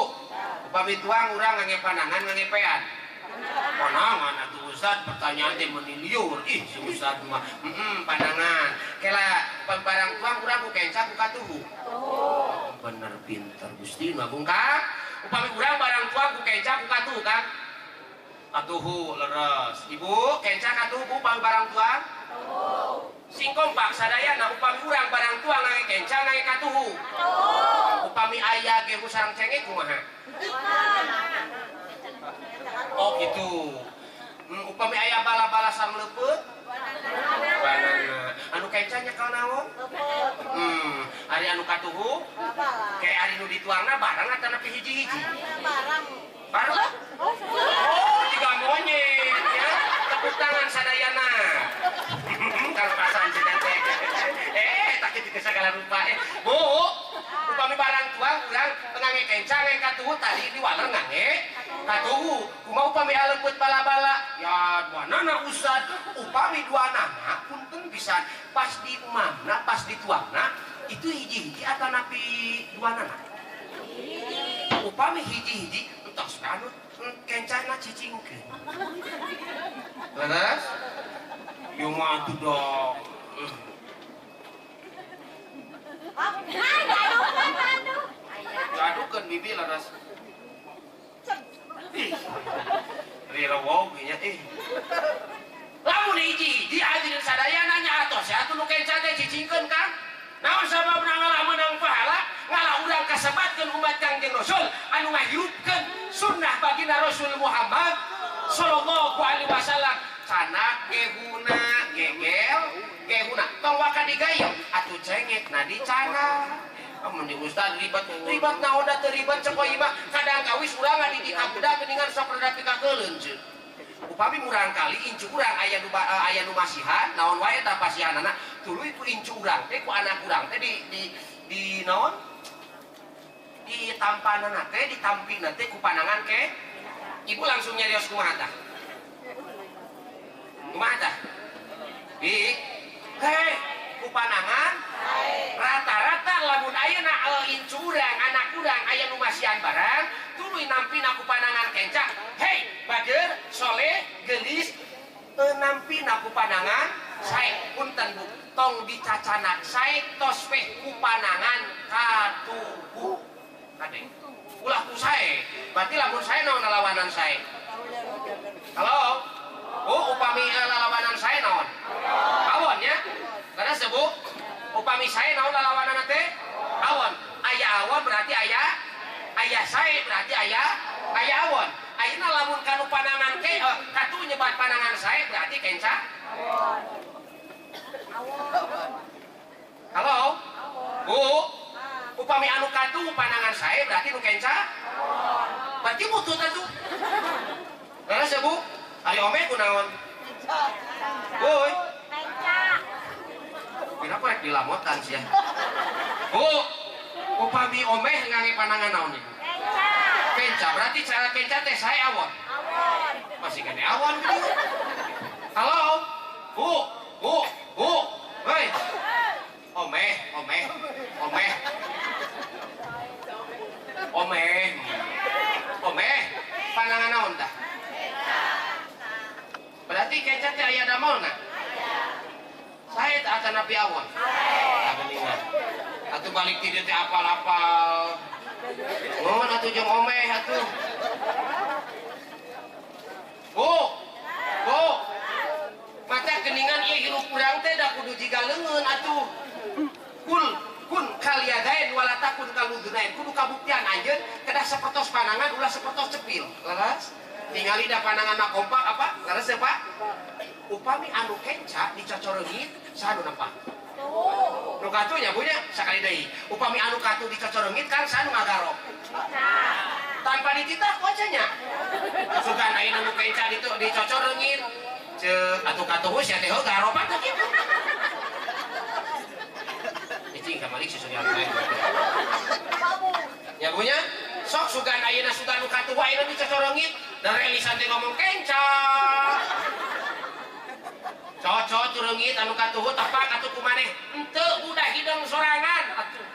upami tuang urang ngangge panangan ngangge pean. Panangan atuh Ustad, pertanyaan teh meuni liur. Ih, si Ustad mah panangan. Kela barang tuang urang ku kenca ku katuhu. Bener pinter Gusti nu agung Kang. Upami urang barang tuang ku kenca ku katuhu Kang. Katuhu leres. Ibu kenca katuhu bu upami barang tuang? Katuhu. Sing kompak sadayana upami urang barang tuang ngangge kenca ngangge katuhu. Katuhu. Upami aya gehu sareng cengek kumaha? Oh gitu. Upami aya bala-bala sareng leupeut? Banana. Anu kenca nyekel naon? Ari anu katuhu? Kayak ari nu dituangna barang atanapi hiji-hiji? Barang. Barang? Oh, jiga monyet ya. Tepuk tangan sadayana. Kalepasan cenah teh. Tak kitu segala rupa. Bu, upami barang tuang urang ngangge kenca ngangge katuhu tadi diwaler ngangge katuhu. Kumaha upami aleupet bala-bala? Ya duanana Ustad, upami duanana punten pisan pas di umamna, pas dituangna itu hiji-hiji atanapi duanana? Upami hiji-hiji entos we anu kencana cicingkeun. Leres? Ieu mah atuh dong. Diadukeun bibi leres. Ih. Rirewog nya ih. Lamun hiji-hiji hadirin sadayana nya atos atuh nu kenca teh cicingkeun Kang. Naon sababna ngalah meunang pahala? Ngalah urang kasebatkeun umat Kangjeng Rasul anu ngahirupkeun sunnah baginda Rasul Muhammad sallallahu alaihi wasallam. Canak gehuna gegel gehuna tong waka digayem atuh cengek na dicana. Mun di ustad ribet ribet naon da teu ribet cek ieu mah kadang kawis urang ngadidik ka budak geuningan sok rada pikakeuleuh ceuk. Upami murang kali incu urang aya nu aya nu masihan naon wae eta pasihanana tuluy ku incu urang teh ku anak urang teh di naon di tampanana teh ditampina teh ku panangan ke ibu langsung nyarios kumaha tah? Kumaha tah? Bi hei ku panangan rata-rata lamun ayeuna incu urang anak urang aya nu masihan barang tuluy nampina ku panangan kenca hei bager soleh gelis nampina ku panangan sae punten bu tong dicacanak sae tos weh ku panangan katuhu kade ulah ku sae berarti lamun sae naon lalawanan sae halo bu upami lalawanan sae naon awon nya karena sebut upami sae naon lalawanan teh awon aya awon berarti aya aya sae berarti aya aya awon ayeuna lamun kanu panangan ke katu nyebat panangan sae berarti kenca awon. Halo bu upami anu katu panangan sae berarti nu kenca awon berarti butuh tatu leres ya bu ari ome kunaon bu Dilamotan sia. Bu, upami omeh ngangge panangan naon ibu? Kenca. Kenca berarti cara kenca teh sae awon. Awon. Masih kene awon gitu. Halo. Bu, bu, bu. Hei. Omeh, omeh, omeh. Omeh. Omeh. Panangan naon tah? Berarti kenca teh aya damelna? Sae teh acan napi awon. Sae. Geuningan. Atuh balik ti dieu teh apal-apal. Ngon atuh jeung omeh atuh. Bu. Bu. Mata geningan ieu hirup urang teh da kudu jiga leungeun atuh. Kul kun kaliadain wala takun kaludunain. Kudu kabuktian anjeun kedah sapertos panangan ulah sapertos cepil. Leres? Tingali da panangan mah kompak apa? Leres ya, Pak? Upami anu kenca dicocoreungit saha nu nempak? Nu katuh nya Bu nya sakali deui. Upami anu katuh dicocoreungit kan saha nu ngagarok? Tanpa dititah ku aja nya. Sugan ayeuna nu kenca dicocoreungit ceuk atuh katuh sia teh garopan teh kitu. Cicing kamari si Surya lain. Ya Bu nya sok sugan ayeuna sugan nu katuh ayeuna dicocoreungit da relisan teh ngomong kenca. Cocok tureungit anu katuhu tepak atuh kumaneh henteu udah hidung sorangan atuh.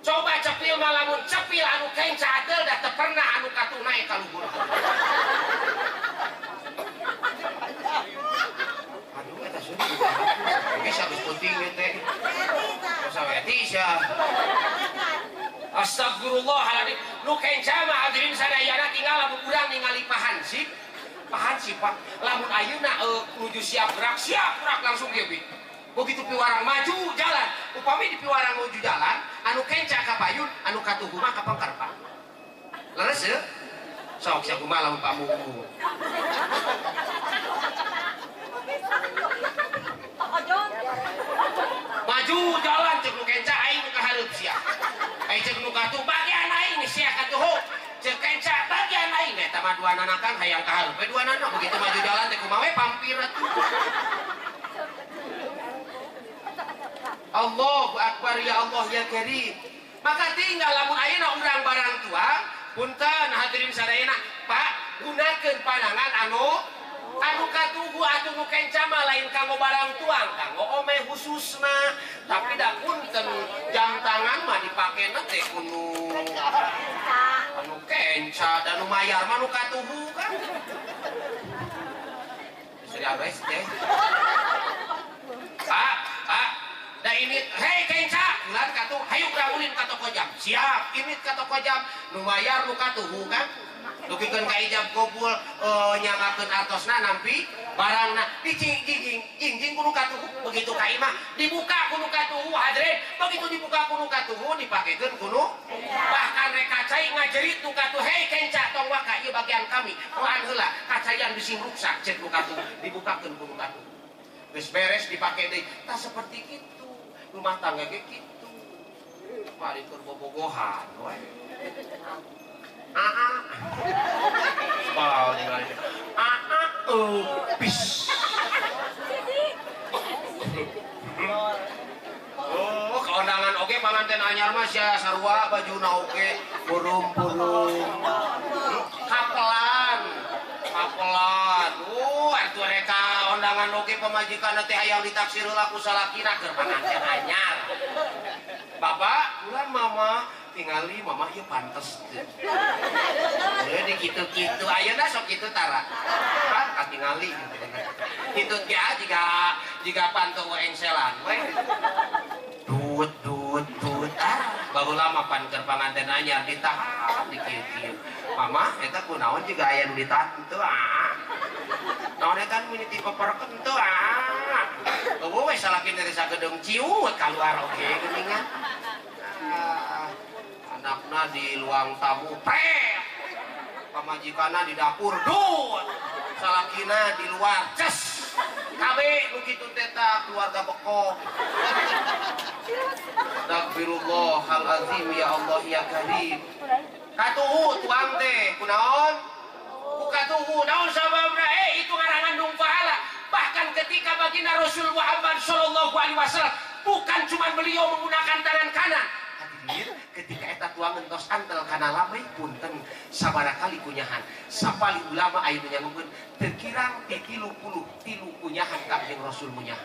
Coba cepil mah lamun cepil anu kenca ateul da teu pernah anu katuh naek ka luhur. Aduh eta seuri. Geus geus penting ieu teh. Saweti sia. Astagfirullahaladzim. Nu kenca mah hadirin sadayana tinggal lamun urang ningali pahansip. Pahansip Pak, lamun ayeuna nuju siap gerak langsung kieu bi. Begitu piwarang maju jalan, upami di piwarang nuju jalan, anu kenca ka payun, anu katuhu mah ka pengker Pak. Leres ya? Sok sia kumaha lamun pamugu. Maju jalan ceuk nu kenca aing nu kahareup sia. Aing ceuk nu katuh bagian aing sia katuhu. Ceuk kenca bagian aing eta mah duanana kan hayang ka hareup we duanana begitu maju jalan teh kumaha we pampir atuh. Allahu akbar ya Allah ya Karim. Maka tinggal lamun ayeuna urang barang tua, punten hadirin sadayana, Pak, gunakeun panangan anu katuhu atuh nu kenca mah lain kanggo barang tuang, kanggo omeh khususna. Tapi da punten jam tangan mah dipakena teh kuno anu kenca dan nu mayar mah nu katuhu kan. Bisa diabes teh. Pak, Pak, da ini hei kenca, bulan katuh, hayu urang ulin ka toko jam. Siap, ini ka toko jam, nu mayar nu katuhu kan. Dugikeun ka ijab kabul nyangakeun artosna nampi barangna dicing jing jing kudu katuhu begitu ka imah dibuka kudu katuhu hadirin begitu dibuka kudu katuhu dipakekeun kudu bahkan rek kacai ngajerit nu katuh hei kenca tong waka ieu bagian kami moan heula kacaian bisi ruksak ceuk nu katuh dibukakeun kudu katuh geus beres dipake deui tah seperti kitu rumah tangga ge kitu bari keur bobogohan we. Aa, aa, bis. Oh, keundangan oge panganten anyar mah sia sarua bajuna oge burung-burung. Kapelan, kapelan. Atuh reka undangan oge pamajikan teh hayang ditaksir heula ku salakina keur panganten anyar. Bapak, bulan mama tingali mama ieu pantes teu. Jadi kitu-kitu ayeuna sok kitu tara. Kan katingali kitu ge jiga pantau engselan we. Dut dut dut ah baheula mah pan keur panganten anyar ditahan di kieu-kieu. Mama eta kunaon jiga aya nu ditahan teu ah. Naon eta nu mini tipeperkeun teu ah. Eueuh we salaki teh sagedeung ciut kaluar oge geuningan. Anakna di luang tamu prek, pamajikanna di dapur dut, salakina di luar ces, kabe nu kitu teh tah keluarga beko. Astagfirullahalazim ya Allah ya Karim. Katuhu tuang teh kunaon? Ku katuhu naon sababna? Itu ngarangan pahala. Bahkan ketika baginda Rasul Muhammad sallallahu alaihi wasallam Bukan cuma beliau menggunakan tangan kanan. Hadirin, ketika eta tuangan tos antel kana lamai punten sabaraha kali kunyahan. Sapali ulama aya nu nyanggukeun teu kirang ti 33 kunyahan Kangjeng Rasul munyah.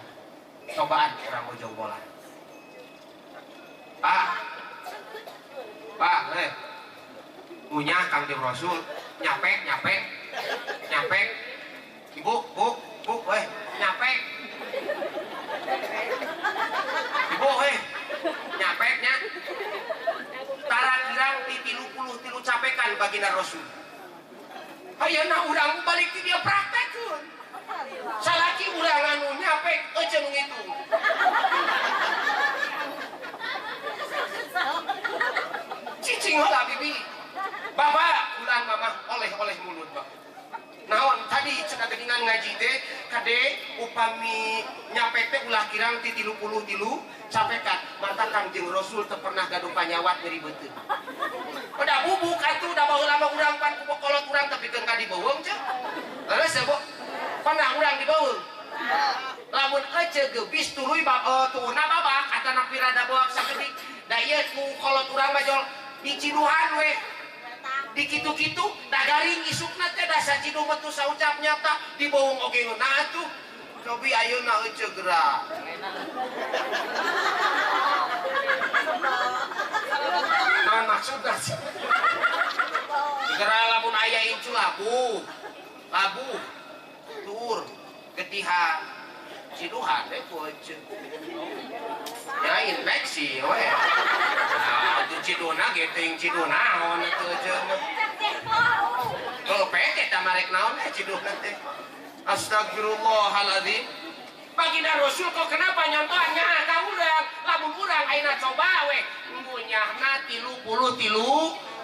Cobaan urang Bojong Bola. Pak. Pak, ngunyah Kangjeng Rasul, nyapek, nyapek. Nyapek. Ibu, bu, bu, nyapek. Ibu, nyapeknya. Tara kirang ti 33 capekan baginda Rasul. Ayeuna urang balik ti dia praktekkeun. Salaki urang anu nyapek euceun ngitung. Cicing heula bibi. Bapak ulang mamah oleh-oleh mulut bapak. Naon tadi cenah geuningan ngaji teh kade upami nyapek teh ulah kirang ti 33 capekan. Mata Kangjeng Rasul teu pernah gaduh panyawat nyeri beuteung. Udah bubuk atuh da baheula mah urang pan ku kolot urang tepikeun ka dibeuweung ceu. Leres ya, Bu? Pernah urang dibeuweung. Lamun ece geubis tuluy tuuna babak atana pirada boak sakedik. Da ieu ku kolot urang mah jol diciduhan we. Dikitu-kitu da garing isukna teh da saciduh metu saucap nyata dibeuweung oge ngeunah atuh. Cobi ayeuna ece geura. Naon maksudna sih? Geura lamun aya incu labuh. Labuh. Tur getihan. Ciduhan teh ku ece. Ya infeksi we. Nah, atuh ciduna ge teuing ciduh naon atuh ece mah. Kalau peke tah marek naon teh ciduhna teh. Astagfirullahaladzim. Baginda Rasul kok kenapa nyontohan nyaah ka urang? Lamun urang ayeuna coba we ngunyahna 33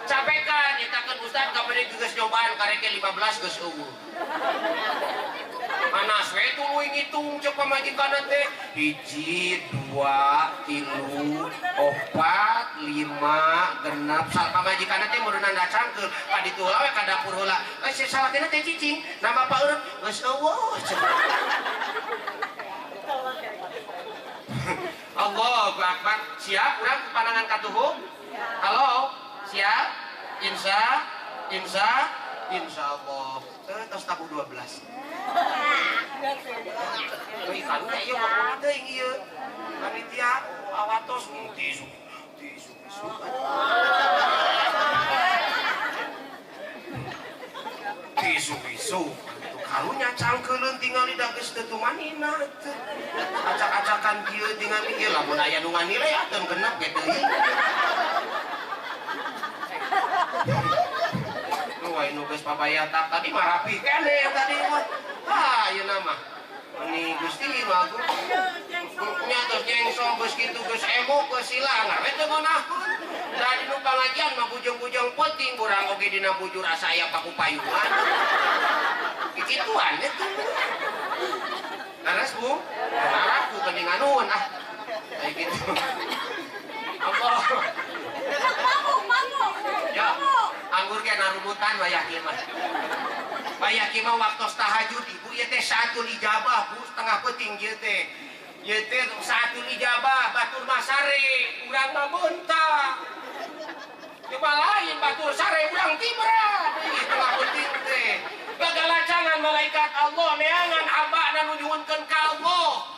capekan nyetakeun ustaz kamari geus nyobaan kareke 15 geus eueuh. Panas we tuluy ngitung cek pamajikanna teh 1 2 3 4 5 6 sal pamajikanna teh meureunna dacangkeul ka ditu heula we ka dapur heula. Salakina teh cicing na bapak eureun geus eueuh. Allahu Akbar. Siap urang panangan katuhu? Halo, siap? Insya, insya, insya Allah. Tos tabuh 12. Euy karunya ieu mah teuing ieu. Panitia awatos tisu tisu tisu. Tisu tisu. Karunya cangkeuleun tingali da geus teu tumanina teh. Acak-acakan kieu tingali ieu lamun aya nu nganilai atuh genep ge teuing. Wah, nu geus pabayatak tadi mah rapi keneh tadi mah. Ah, ayeuna mah. Meni Gusti nu agung. Nya tos nyengsong geus kitu geus emuk geus silang we teu ngeunaheun. Da dinu pangajian mah bujung-bujung peuting urang oge dina bujur asa aya pakupayungan. Kikituan eta. Leres, Bu? Naraku geuningan nuhun ah. Kayak gitu. Allah. Ya, anggur ge narumutan wayah ieu mah. Wayah ieu mah waktos tahajud ibu ieu teh saatul ijabah, Bu, setengah peuting ieu teh. Ieu teh saatul ijabah batur mah sare, urang mah beunta. Coba lain batur sare urang tibra deui tengah peuting teh. Gagalacangan malaikat Allah neangan hambana nu nyuhunkeun ka Allah.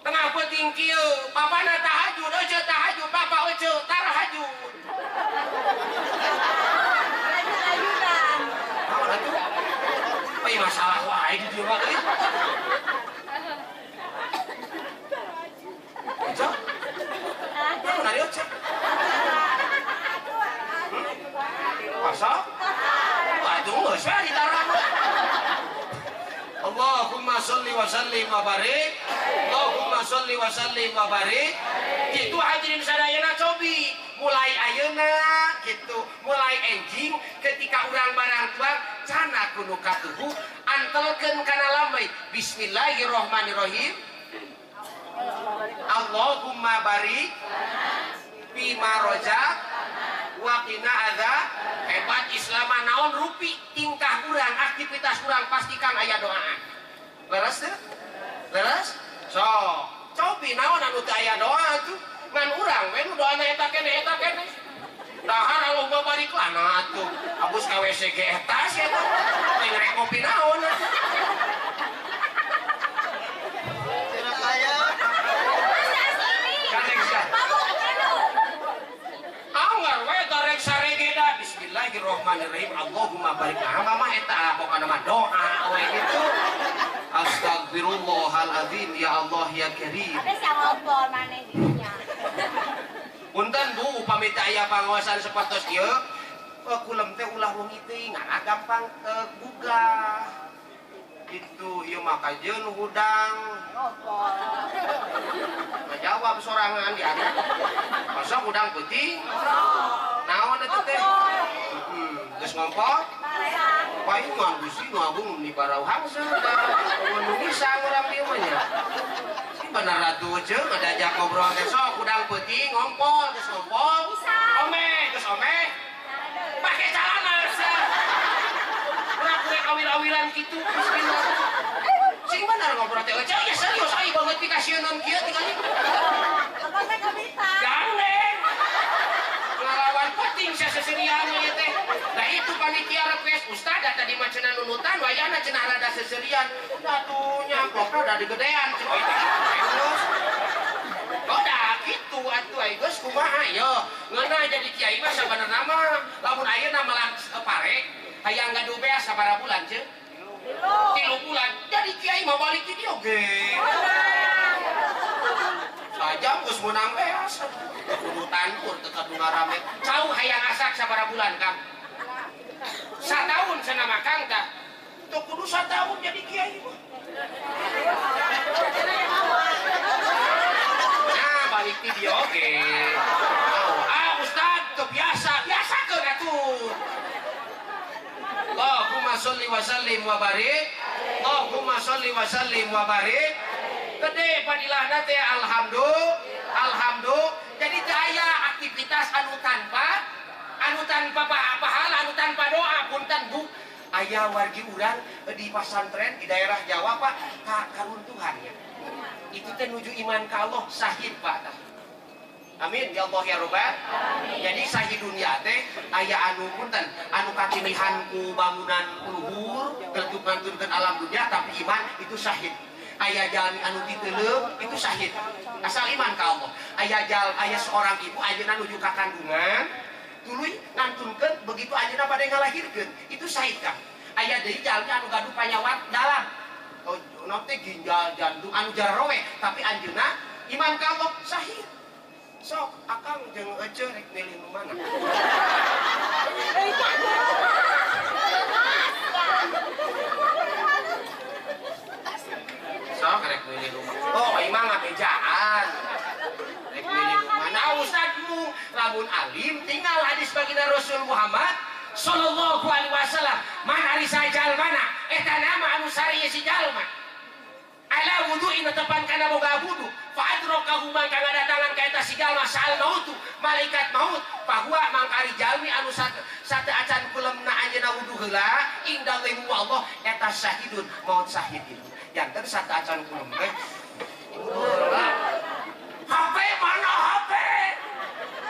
Tengah peuting kieu, bapana tahajud, euceu tahajud, bapa euceu tarahajud. Rayunan. Naon atuh? Euy masalah wae di dieu mah euy. Euceu? Naon ari euceu? Masa? Waduh, geus we ditarah. Allahumma sholli wa sallim wa barik. Allahumma sholli wa sallim wa barik. Kitu hadirin sadayana cobi mulai ayeuna kitu, mulai enjing ketika urang barang tuang cana kudu katuhu antelkeun kana lambai. Bismillahirrahmanirrahim. Allahumma barik bima rozak wa qina adzab. Hebat Islam naon rupi tingkah urang aktivitas urang pastikan aya doaan. Leres teu? Leres? So, Cobi naon anu teu aya doa atuh. Ngan urang we nu doana eta keneh eta keneh. Dahar Allahumma barik lana atuh. Abus ka WC ge eta sia teh. Teu rek ngopi naon atuh. Bismillahirrahmanirrahim. Allahumma barik lana mama eta pokona mah doa we gitu. Astagfirullahalazim ya Allah ya Karim. Ada sia ngobrol maneh dinya. Punten Bu, upami teh aya pangaosan sapertos ieu, kulem teh ulah wengi teuing ngarah gampang gugah. Gitu ieu mah kajeun hudang. Ngajawab sorangan di anak. Masa hudang peuting? Naon eta teh? Geus ngompol? Paingan Gusti nu agung ni barauhang nu misang urang dieu mah nya. Sing bener atuh ceung ngajak ngobrol teh sok hudang peuting ngompol geus ngompol. Ome geus ome. Pake calana sia. Urang kurek awil-awilan kitu bismillah. Sing bener ngobrol teh eueuh ya serius ai banget pikasieun kieu tingali. Apa teh kabita? Gandeng. Ngalawan penting sia seserian ieu teh. Nah itu panitia request ustad tadi mah cenah nunutan wayahna cenah rada seserian. Atuh nya pokna da digedean cek euy teh. Oh dah kitu atuh ai geus kumaha ieu. Ngeunah jadi kiai mah sabenerna mah lamun ayeuna melak pare hayang gaduh beas sabaraha bulan ceuk? 3 bulan. Jadi kiai mah balik di dieu ge. Sajam geus meunang beas. Kudu tandur teu kudu ngarame. Cau hayang asak sabaraha bulan Kang? Satahun cenah mah Kang tah. Teu kudu satahun jadi kiai mah. Nah, balik ti dieu oge. Ah, ustad teu biasa, biasakeun atuh. Allahumma sholli wa sallim wa barik. Allahumma sholli wa sallim wa barik. Gede padilahna teh alhamdulillah. Alhamdulillah. Jadi teu aya aktivitas anu tanpa pahala, anu tanpa doa. Punten Bu, aya wargi urang di pasantren di daerah Jawa Pak, karuntuhannya. Itu teh nuju iman ka Allah sahid Pak tah. Amin ya Allah ya Robbal. Jadi sahid dunia teh aya anu punten, anu katinihan ku bangunan luhur, tertutup ngantunkeun alam dunia tapi iman itu sahid. Aya jalmi anu diteuleum itu sahid. Asal iman ka Allah. Aya aya seorang ibu ayeuna nuju ka kandungan, tuluy ngantunkeun begitu ayeuna bade ngalahirkeun, itu sahid Kang. Aya deui jalmi anu gaduh panyawat dalam. Oh, naon teh ginjal jantung anu jararowe, tapi anjeunna iman ka Allah sahid. Sok akang jeung ece rek milih nu mana? Sok rek milih nu mana? Oh, imah ngabejaan. Rek milih nu mana? Ustadmu lamun alim tinggal hadis baginda Rasul Muhammad sallallahu alaihi wasallam. Man ari sajalmana eta nama anu sari si jalma. Ala wudu'in tepan kana boga wudu fa adrakahu mangka ngadatangan ka eta si jalma sal mautu malaikat maut bahwa mangkari jalmi anu sate acan kulemna anjeunna wudu heula indallahi wa Allah eta syahidun maut syahidin janten sate acan kulem teh heula HP mana HP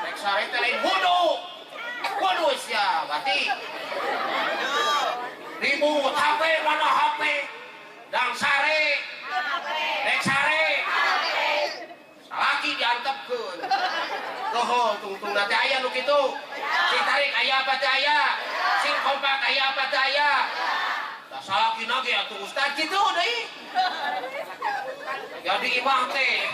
rek sare teh lain wudu wudu sia berarti ribut HP mana HP dang sare rek sare salaki diantepkeun toho tungtungna teh aya nu kitu sing tarik aya apa teh aya sing kompak aya apa teh aya tah salakina ge atuh ustad kitu deui jadi imah teh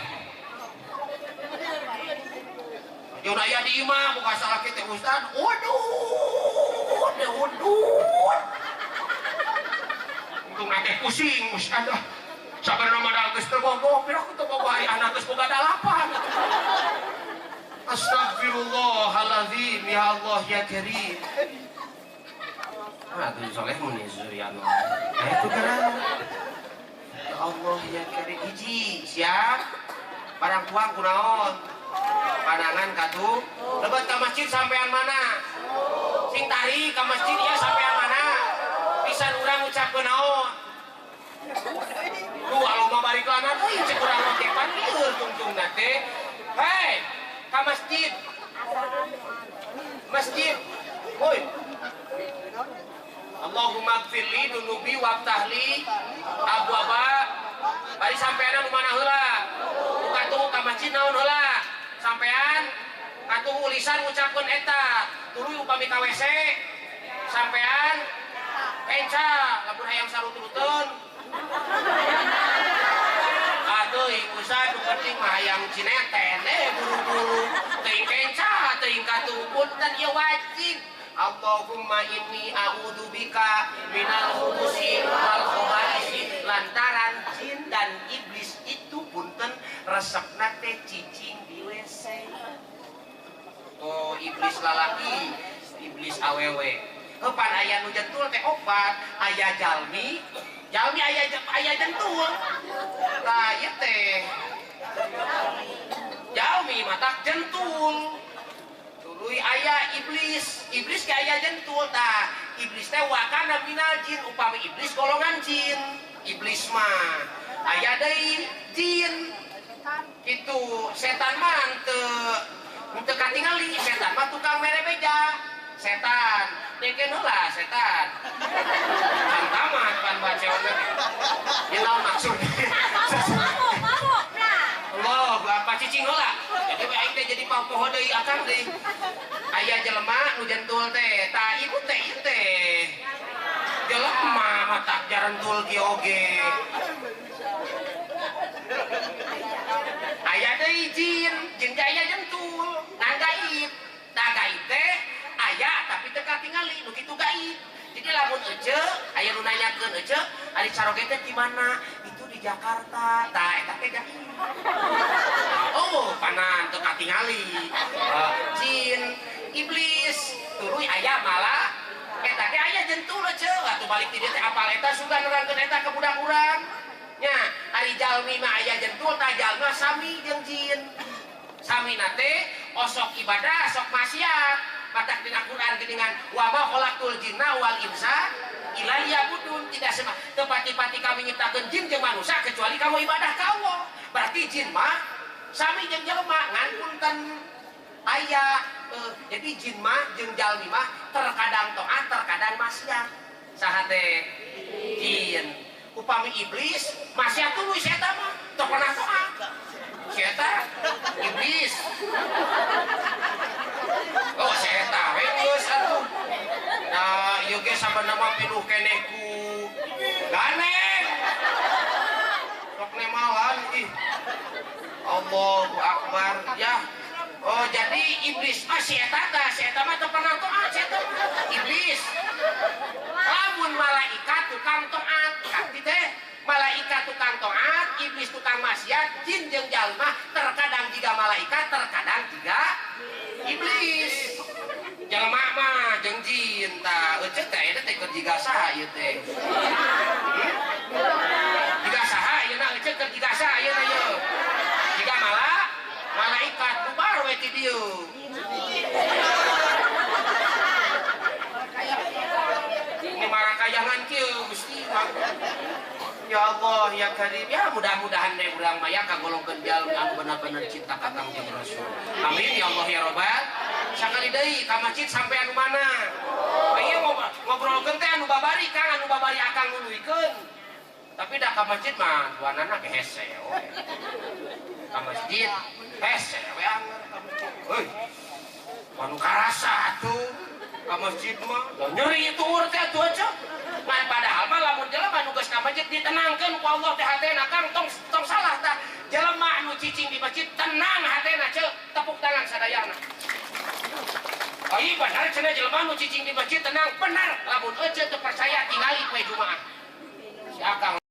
jeung aya di imah buka salaki teh ustad udud udud tungtungna teh pusing ustad ah. Sabarna mah geus teu bogoh, pira ku teu bogoh ari anak geus boga 8. Astagfirullahalazim ya Allah ya Karim. Ah, tuh soleh mun suriano. Eh, itu geura. Ya Allah ya Karim hiji, siap. Barang tuang kunaon? Pandangan katuh. Lebet ka masjid sampean mana? Sing tarik ka masjid ieu sampean mana? Pisan urang ucapkeun naon? Lu aloma balik lana deui cek urang mah kepan lieur dunubi wabtahli abwaba. Bari sampean nu mana heula? Nu katuhu ka masjid naon heula? Sampean katuhu lisan ngucapkeun eta. Tuluy upami ka WC sampean kenca lamun hayang saruturuteun. Atuh Ustaz nu penting mah hayang cineten buru-buru teuing kenca teuing katuhu punten ieu wajib. Allahumma inni a'udzubika minal khubusi wal khabaisi. Lantaran jin dan iblis itu punten resepna teh cicing di WC. Oh, iblis lalaki, iblis awewe. Heupan aya nu jentul teh opat, aya jalmi, jalmi aya jentul. Tah ieu teh jalmi matak jentul. Tuluy aya iblis, iblis ge aya jentul tah. Iblis teh wakana minal jin, upami iblis golongan jin. Iblis mah aya deui jin. Kitu setan mah teu katingali, setan mah tukang mere beja. Setan, deken heula setan. Can tamat pan baceonna. Ieu naon maksudna? Mabok, nah. Allah, apa cicing heula. Jadi we aing teh jadi papoho deui akang deui. Aya jelema nu jentul teh, tah ibu teh ieu teh. Jelema matak jarentul kieu oge. Aya deui jin, jin teh aya jentul, ngan gaib. Tah gaib teh aya tapi teu katingali nu kitu gaib. Jadi lamun ece, aya nu nanyakeun ece, ari caroge teh di mana? Itu di Jakarta. Tah eta teh gaib. Oh, panan teu katingali. Jin, iblis, tuluy aya malah eta teh aya jentul ece. Atuh balik ti dieu teh apal eta sugan nerangkeun eta ka budak urang. Nya, ari jalmi mah aya jentul tah jalma sami jeung jin. Samina teh osok ibadah, sok maksiat. Matak dina Quran geuningan wa ma khalaqtul jinna wal insa illa liya'budun. Tidak sema teu pati-pati kami nyiptakeun jin jeung manusia kecuali kamu ibadah ka Allah. Berarti jin mah sami jeung jelema ngan punten aya jadi jin mah jeung jalmi mah terkadang taat terkadang maksiat. Saha teh? Jin. Upami iblis maksiat tuluy si eta mah teu pernah taat. Si eta iblis. Oh, si eta we geus atuh. Nah, ieu ge sabenerna mah pinuh keneh ku ganeng. Sok nemalan ih. Allahu akbar ya. Oh, jadi iblis mah si eta tah, si eta mah teu pernah taat si eta mah. Iblis. Lamun malaikat tukang taat, kati teh malaikat tukang taat, iblis tukang maksiat, jin jeung jalma terkadang jiga malaikat, terkadang jiga iblis. Jelema mah jeung jin tah, euceut teh eta teh keur jiga saha ieu teh? Jiga saha ayeuna euceut keur jiga saha ayeuna ieu? Jiga malaikat bubar we ti dieu. Ini marakayangan kieu Gusti. Ya Allah ya Karim ya, mudah-mudahan deh urang mah ya kagolongkeun jalmi anu bener-bener cinta ka Kangjeng Rasul. Amin ya Allah ya Robbal. Sakali deui ka masjid sampai anu mana? Ieu ngobrolkeun teh anu babari Kang, anu babari akang nuluykeun. Tapi dah ka masjid mah duanana ge hese we. Ka masjid hese we anger ka masjid. Heuy. Anu karasa atuh ka masjid mah nyeri tuur teh atuh aja. Ngan padahal mah lamun jelema nu geus ka masjid ditenangkeun ku Allah teh hatena Kang, tong salah tah. Jelema anu cicing di masjid tenang hatena ceuk, tepuk tangan sadayana. Oh iya benar cenah jelema nu cicing di masjid tenang, benar. Lamun ece teu percaya tingali poe Jumaah. Si Akang